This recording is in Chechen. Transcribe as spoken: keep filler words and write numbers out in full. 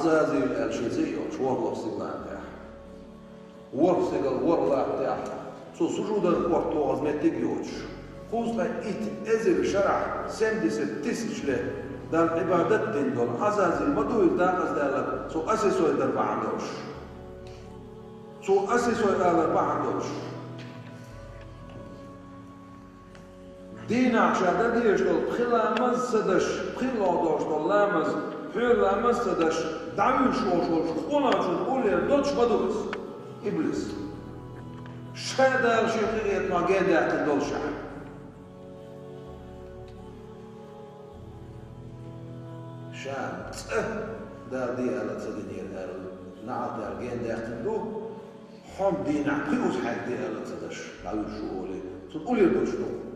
Азазил аьлла шен цӀе а йолуш, ворхӀ стигала тӀехь. ВорхӀ стигал, ворхӀ латта тӀехь. Цо сужудар корта тохаза меттиг а йоцуш. Кхузткъе итт эзар шарахь, семьдесят тысяч лет, Далла Ӏибадат дина долу Азазил ма ду иза декъаза даьлларг, цо асисой дар бахьана долуш. Цо асисой алар бахьана долуш. Дийнахь ша дан дезаш долу пхи ламаз ца даш, пхи лоха долуш долу ламаз, пхьуьйра ламаз ца даш, дӀавуьйшуш волуш волчу къонахчун уллера доцуш ма ду иза, иблис. Ша Дала шен къинхетамах гендаьккхина долуш ахь. Ша цкъа Дала де аьлла ца динера аьлла, неӀалт аьлла гендаьккхина ду, хьо дийнахь пхи уза хьайга де аьлла ца даш, дӀавуьйшуш ву олий, цунна уллера доцуш ду.